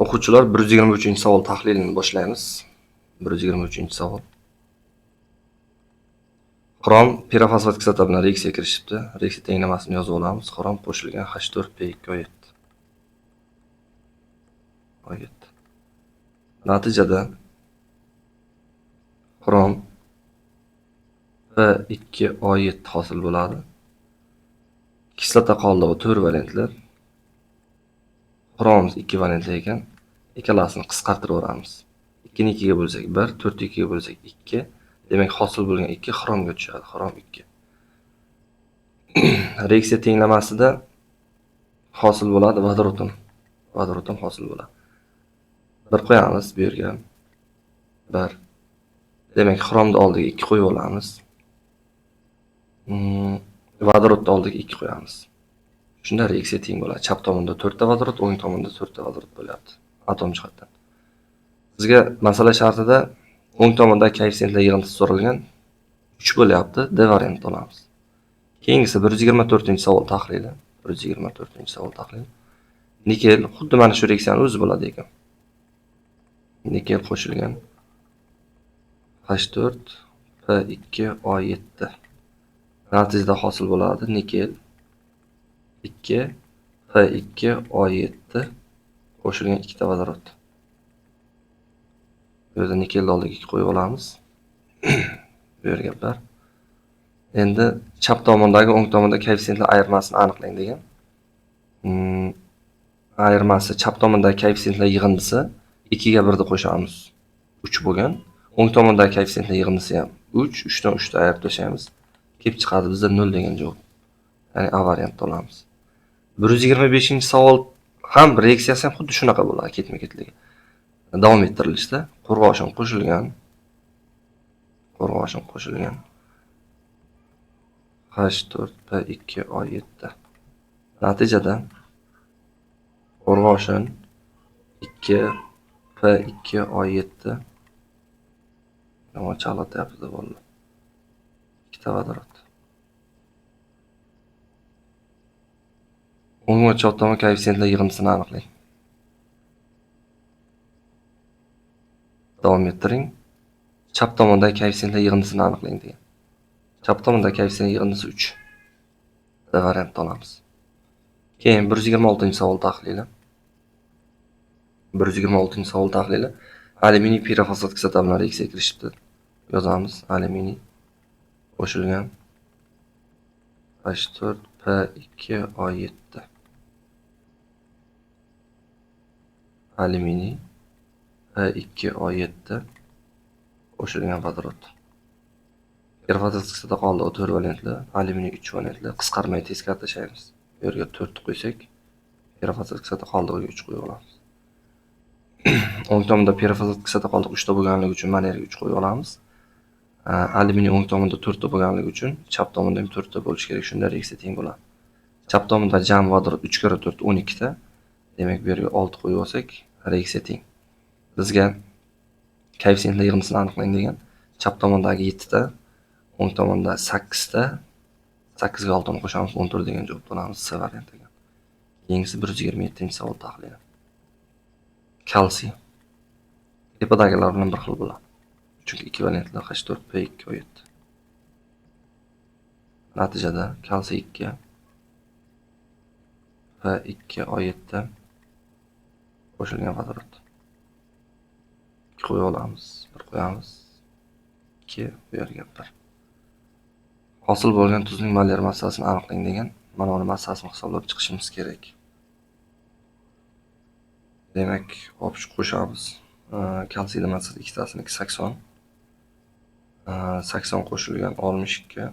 O'quvchilar, 123-savol tahlilini boshlaymiz. 123-savol. Xrom pirofosfat kislota bilan reaksiya kirishibdi. Reaksiya tenglamasini yozib olamiz. Xrom qo'shilgan H4P2O7. O7. Natijada xrom P2O7 hosil bo'ladi. Kislota qoldig'i 4 valentli. Xromimiz 2 valentli ekan. Ikkalasini qisqartiraveramiz. 2 ni 2 ga bo'lsak 1, 4 ni 2 ga bo'lsak 2. Demak, hosil bo'lgan 2 xromga tushadi. Xrom 2. Reaksiya tenglamasida hosil bo'ladi vodorod. Vodorod ham hosil bo'ladi. 1 qo'yamiz bu yerga. 1. Demak, xromni oldiga 2 qo'yib olamiz. Vodorodni oldiga 2 qo'yamiz. Shunda reaksiya teng bo'ladi. Chap tomonda 4 ta vodorod, o'ng tomonda 4 ta vodorod bo'lyapti. Atom jihatdan. Bizga masala shartida o'ng tomonda koeffitsiyentlar yig'indisi so'ralgan. 3 bo'lyapti. D variantini olamiz. Keyingisi 124-savol tahlili. 124-savol tahlili. Nikel xuddi mana shu reaksiyani o'zi bo'ladi ekan. Nikel qo'shilgan H4 P2O7. Natijada hosil bo'ladi nikel 2 P2O7 qo'shilgan 2 ta vodorod. Bu yerda nikelni oldiga 2 qo'yib olamiz. Bu yerga 1. Endi chap tomondagi o'ng tomondagi koeffitsiyentlar ayirmasini aniqlang degan. Ayirmasi chap tomondagi koeffitsiyentlar yig'indisi 2 ga 1 ni qo'shamiz. 3 bo'lgan. O'ng tomondagi koeffitsiyentlar yig'indisi ham 3, 3 dan 3 ni ayirib tashlaymiz. Kelib chiqadi bizda 0 degan javob. Ya'ni A variantni olamiz. 125-savol ham reaksiyasi ham xuddi shunaqa bo'ladi, ketma-ketligi. Davom ettirilishda qo'rg'oshin qo'shilgan. Qo'rg'oshin qo'shilgan. H4P2O7. Natijada qo'rg'oshin 2 P2O7 yomon chalatyapti bolalar. 2 ta vodorod. O'ng va chap tomon koeffitsiyentlar yig'indisini aniqlang. Davom ettiring. Chap tomondagi koeffitsiyentlar yig'indisini aniqlang degan. Chap tomondagi koeffitsiyent yig'indisi 3. D variantni olamiz. Keyin 126-savol tahlili. 126-savol tahlili. Alyuminiy pirofosfat kislota bilan reaksiya kirishibdi. Yozamiz. Alyuminiy qo'shilgan H4P2O7. Alyuminiy P2O7 qo'shilgan vodorod. Pirofosfat kislota qoldig'i 4 valentli, alyuminiy 3 valentli. Qisqarmay teskari tashlaymiz. Bu yerga 4 qo'ysak, pirofosfat kislota qoldig'iga 3 qo'yib olamiz. O'ng tomonda pirofosfat kislota qoldig'i 3 ta bo'lganligi uchun mana yerga 3 qo'yib olamiz. Alyuminiy o'ng tomonda 4 ta bo'lganligi uchun chap tomonda ham 4 ta bo'lishi kerak. Shunda reaksiya teng bo'ladi. Chap tomonda jam vodorod 3 karra 4 12 ta. Demak, bu yerga 6 qo'yib olsak, reaksiya teng. Bizga koeffitsiyentlar yig'indisini aniqlang degan. Chap tomondagi 7 ta, o'ng tomonda 8 ta. 8 ga 6 ni qo'shamiz, 14 degan javobni olamiz. C varianti ekan. Keyingisi 127-savol tahlili. Kalsiy. Tepadagilar bilan bir xil bo'ladi. Chunki ekvivalentlar H4P2O7. Natijada kalsiy 2 P2O7 qo'shilgan vodorod. 2 qo'yib olamiz, 1 qo'yamiz. 2 bu yerga 1. Hosil bo'lgan tuzning molyar massasini aniqlang degan. Mana uni massasini hisoblab chiqishimiz kerak. Demak, olib qo'shamiz. Kalsiyni massasi ikkitasiniki 80. 80 qo'shilgan 62.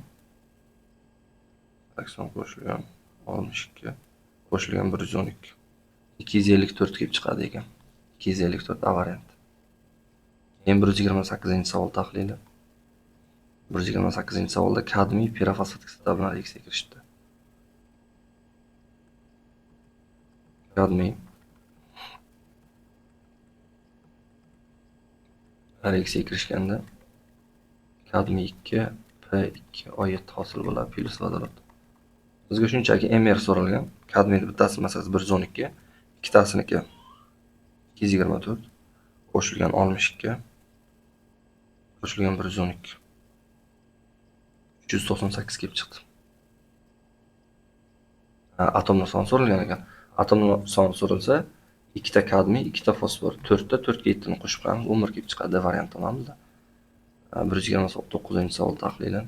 80 qo'shilgan 62 qo'shilgan 112. 254 kelib chiqadi ekan. 254 A variant. Endi 128-savol tahlili. 128-savolda kadmiy pirofosfat kislota bilan reaksiya kirishibdi. Kadmiy reaksiya kirishganda kadmiy 2 P2O7 hosil bo'ladi plyus vodorod. Bizga shunchaki MR so'ralgan. Kadmiyni bittasi massasi 112, ikkitasiniki 224 qo'shilgan 62 qo'shilgan 112. 398 kelib chiqdi. Atomlar soni so'ralgan ekan. Atomlar soni so'ralsa, ikkita kadmiy, ikkita fosfor, 4 ta 4 ga 7 ni qo'shib qo'yamiz, 11 kelib chiqadi. Variant olamiz. 129-savol tahlili.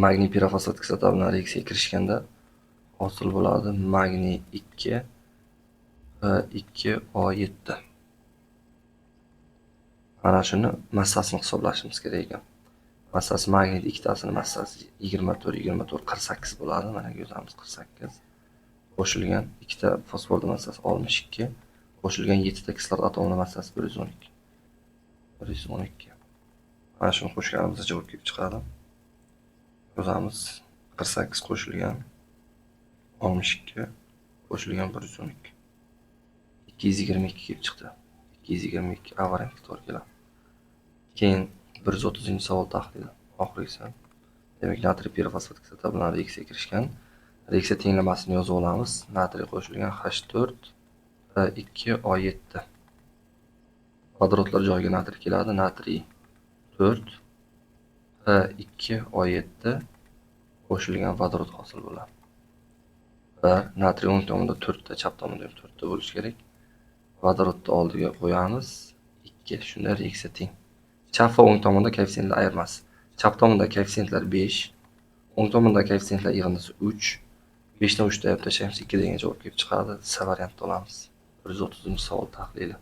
Magniy pirofosfat kislota bilan reaksiyaga kirishganda hosil bo'ladi magniy 2 P2 O7. Mana shuni massasini hisoblashimiz kerak ekan. Massasi magnit ikkitasini massasi 24, 24, 48 bo'ladi. Mana yozamiz 48. Qo'shilgan ikkita fosforning massasi 62, qo'shilgan 7 ta kislorod atomining massasi 112. 112. Mana shuni qo'shganimizda javob kelib chiqadi. Yozamiz 48 qo'shilgan 62 qo'shilgan 112. 222 kelib chiqdi. 222 A variantga to'g'ri keladi. Keyin 130-savol tahlili. Oxirgisi. Demak, natriy pirofosfat kislota bilan reaksiyaga kirishgan. Reaksiya tenglamasini yozib olamiz. Natriy qo'shilgan H4 P2 O7. Vodorodlar joyiga natriy keladi. Natriy 4 P2 O7 qo'shilgan vodorod hosil bo'ladi. Bir natriy o'ng tomonda 4 ta, chap tomonda ham 4 ta bo'lishi kerak. Vodorodni oldiga qo'yamiz. 2. Shunda reaksiya teng. Chap va o'ng tomonda koeffitsiyentlar ayirmasi. Chap tomonda koeffitsiyentlar 5, o'ng tomonda koeffitsiyentlar yig'indisi 3. 5 dan 3 ta olib tashlaymiz, 2 degan javob kelib chiqadi. C variantni olamiz. 130-savol tahlili.